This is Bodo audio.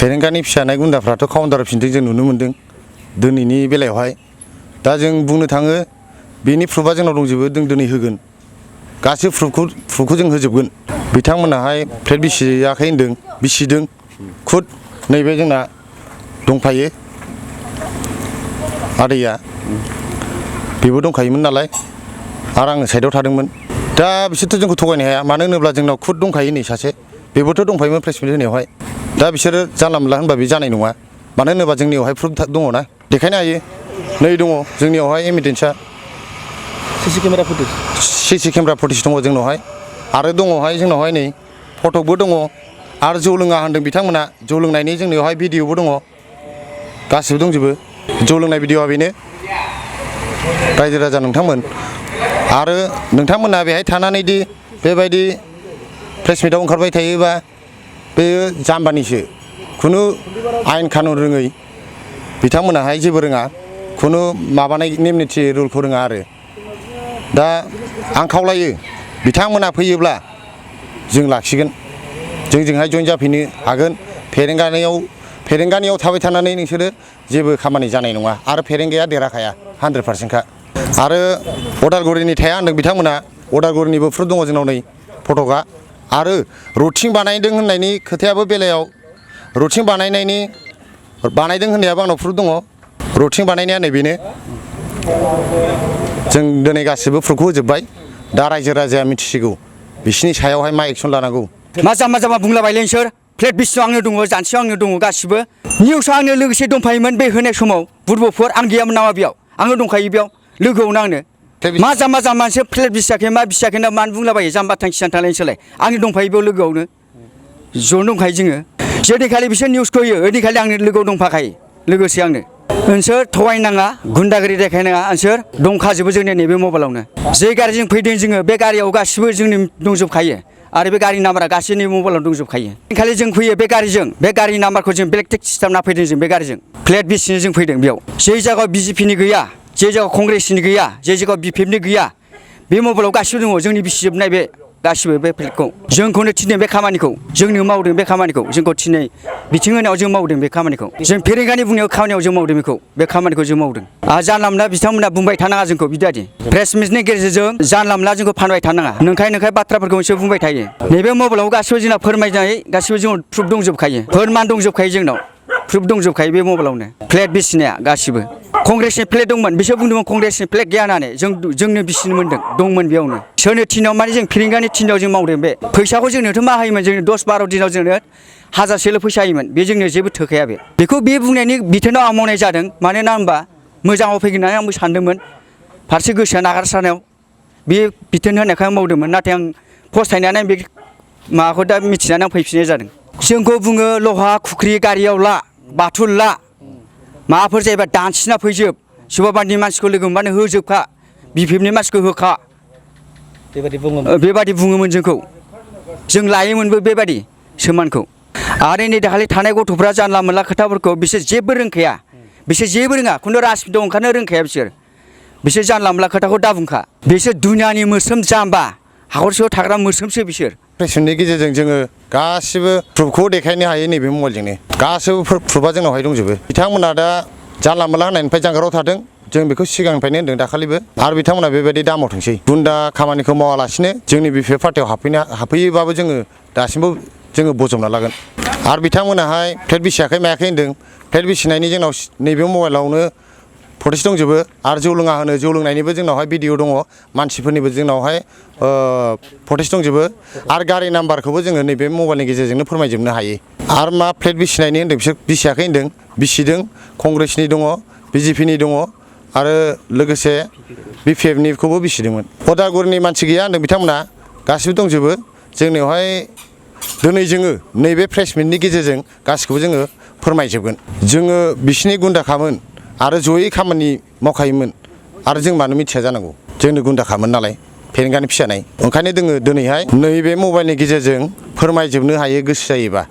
फेरेंगानि फिसानाय गुन्दाफ्राथ' काउन्टाराव फिनदों जों नुनो मोन्दों दिनैनि बेलायावहाय दा जों बुंनो थाङो बेनि प्रुफआ जोंनाव दंजोबो जों दिनै होगोन गासिबो प्रुफखौ जों होजोबगोन बिथांमोनाहाय फ्लेट बिसियाखै होनदों बिसिदों खुद नैबे जोंना दंफायो आदैया बेबो दंखायोमोन नालाय आरो आङो साइडआव थादोंमोन दा बिसोरथ' जोंखौ थगायनो हाया मानो होनोब्ला जोंनाव खुद दंखायो नै सासे बेबोथ' दंफायोमोन प्लेसमेन्ट होनायावहाय दा बिसोरो जानला मोनला होनबा बे जानाय नङा मानो होनोबा जोंनियावहाय प्रुफ दङ ना देखायनो हायो नै दङ जोंनियावहाय एभिडेन्सआ सीसी केमेरा फुटेज दङ जोंनावहाय आरो दङहाय जोंनावहाय नै फटकबो दङ आरो जौ लोङा होनदों बिथांमोना जौ लोंनायनि जोंनियावहाय भिडिअबो दङ गासिबो दंजोबो जौ लोंनाय भिडिअआ बेनो रायजो राजा नोंथांमोन आरो नोंथांमोना बेहाय थानानै दि बेबायदि प्रेसमिटआव ओंखारबाय थायोबा बेयो जाम्बानिसो खुनु आयेन कानुन रोङै बिथांमोनाहाय जेबो रोङा खुनु माबानाय नेम निथि रुलखौ रोङा आरो दा आं खावलायो बिथांमोना फैयोब्ला जों लाखिगोन जोंजोंहाय जइन जाफैनो हागोन फेरेंगानियाव थाबाय थानानै नोंसोरो जेबो खामानि जानाय नङा आरो फेरेंगाया देराखाया 100%खा आरो अदालगुरिनि थाया होनदों बिथांमोना अदालगुरिनिबो प्रुफ दङ जोंनाव नै फटकआ आरो रुटिं बानायदों होननायनि खोथायाबो बेलायाव रुटिं बानायदों होननायाबो आंनाव प्रुफ दङ रुटिं बानायनाया नै बेनो जों दिनै गासिबो प्रुफखौ होजोब्बाय दा रायजो राजाया मिथिसिगौ बिसिनि सायावहाय मा एक्सन लानांगौ मा जाम्बा बुंलाबायलै नोंसोर फ्लेट बिसियाव आंनो दङ जानसियाव आंनो दङ गासिबो निउसआव आंनो लोगोसे दंफायोमोन बे होनाय समाव बुरबकफोर आं गैयामोन नामा बेयाव आंनो दंखायो बेयाव लोगोआवनो आंनो मा जाम्बासो फ्लेट बिसियाखै मा बिसियाखै ना मानो बुंलाबायो जाम्बा थांखिसान थालाय नोंसोरलाय आंनो दंफायो बेयाव लोगोआवनो ज'नो दंखायो जोङो जेदिनखालि बिसोर निउसखौ होयो ओइदिनखालि आंनो लोगोआव दंफाखायो लोगोसे आंनो नोंसोर थगायनाङा गुन्दागिरि देखायनाङा नोंसोर दंखाजोबो जोंनि नैबे मबाइलावनो जे गारिजों फैदों जोङो बे गारियाव गासिबो जोंनि दंजोबखायो आरो बे गारि नाम्बारा गासैनि मबाइलाव दंजोबखायो खालि जों फैयो बे गारिजों बे गारि नाम्बारखौ जों बेलेग टेक्स सिस्टेम फैदों जों बे गारिजों फ्लेट बिसिनो जों फैदों बेयाव जे जायगायाव बिजेपिनि गैया जे जायगायाव कंग्रेसनि गैया जे जायगायाव बिपिएफनि गैया बे मबाइलाव गासिबो दङ जोंनि बिसिजोबनाय बे गासिबो बे फ्लेटखौ जोंखौनो थिनदों बे खामानिखौ जोंनो मावदों बे खामानिखौ जोंखौ थिनै बिथिं होनायाव जों मावदों बे खामानिखौ जों फेरेंगानि बुंनायाव खामानियाव जों मावदों बे खामानिखौ जों मावदों आरो जानला मोनला बिथांमोना बुंबाय थानाङा जोंखौ बिदि प्रेस मिटनि गेजेरजों जानला मोनला जोंखौ फानबाय थानाङा नंखाय बाथ्राफोरखौ एसे बुंबाय थायो नैबे मबाइलाव गासिबो जोंना फोरमायनाय गासिबो जोंनाव प्रुफ दंजोबखायो फोरमान दंजोबखायो जोंनाव प्रुफ दंजोबखायो बे मबाइलावनो फ्लेट बिसिनाया गासिबो कंग्रेसनि फ्लेट दंमोन बिसोर बुंदोंमोन कंग्रेसनि फ्लेट गैया होननानै जोंनो बिसिनो मोन्दों दंमोन बेयावनो सोरनो थिनाव माने जों फेरेंगानि थिनाव जों मावदों बे फैसाखौ जोंनोथ' मा होयोमोन जोंनो 10-12 दिनाव जोंनो 1000सेल' फैसा होयोमोन बे जोंनो जेबो थोखाया बेखौ बे बुंनायनि बिथोनाव आं मावनाय जादों मानोना होनबा मोजाङाव फैगोन होननानै आंबो सानदोंमोन फारसे गोसोआ नागारसारनायाव बे बिथोन होनायखाय आं मावदोंमोन नाथाय आं फस्थायनानै बे माबाखौ दा मिथिनानै आं फैफिननाय जादों जोंखौ बुङो लहा खुख्रि गारियाव ला बाथुल ला माबाफोर जायोबा दानसिना फैजोब सोरबाबानि मानसिखौ लोगो मोनबानो होजोबखा बिपिएफनि मानसिखौ होखा बेबादि बुङोमोन जोंखौ जों लायोमोनबो बेबादि सोमानखौ आरो नै दाखालि थानाय गथ'फ्रा जानला मोनला खोथाफोरखौ बिसोर जेबो रोंखाया बिसोर जेबो रोङा खुनु राजनितिआव ओंखारनो रोंखाया बिसोर जानला मोनला खोथाखौ दाबुंखा बिसोर दुनियानि मोस्रोम जाम्बा हाखरसेयाव थाग्रा मोस्रोमसो बिसोर प्रेसमिटनि गेजेरजों जोङो गासिबो प्रुफखौ देखायनो हायो नैबे मबाइलजोंनो गासिबो प्रुफआ जोंनावहाय दंजोबो बिथांमोना दा जानला मोनला होननायनिफ्राय जानगाराव थादों जों बेखौ सिगांनिफ्रायनो होनदों दाखालिबो आरो बिथांमोना बेबायदि दामाव थांसै गुन्दा खामानिखौ मावालासिनो जोंनि बिपिएफ पार्टियाव हाबफैयोबाबो जोङो दासिमबो जोङो बजबना लागोन आरो बिथांमोनाहाय फ्लेट बिसियाखै मायाखै होनदों फ्लेट बिसिनायनि जोंनाव नैबे मबाइलावनो फटेज दंजोबो आरो जौ लोङा होनो जौ लोंनायनिबो जोंनावहाय भिडिअ दङ मानसिफोरनिबो जोंनावहाय फटेज दंजोबो आरो गारि नाम्बारखौबो जोङो नैबे मबाइलनि गेजेरजोंनो फोरमायजोबनो हायो आरो मा फ्लेट बिसिनायनि होनदों बिसोर बिसियाखै होनदों बिसिदों कंग्रेसनि दङ बिजेपिनि दङ आरो लोगोसे बिपिएफनिखौबो बिसिदोंमोन अदालगुरिनि मानसि गैया होनदों बिथांमोना गासिबो दंजोबो जोंनियावहाय दिनै जोङो नैबे प्रेस मिटनि गेजेरजों गासिखौबो जोङो फोरमायजोबगोन जोङो बिसिनि गुन्दाखामोन आरो जयै खामानि मावखायोमोन आरो जों मानो मिथिया जानांगौ जोंनो गुन्दाखामोन नालाय फेरेंगानि फिसानाय ओंखायनो जोङो दिनैहाय नैबे मबाइलनि गेजेरजों फोरमायजोबनो हायो गोसो जायोबा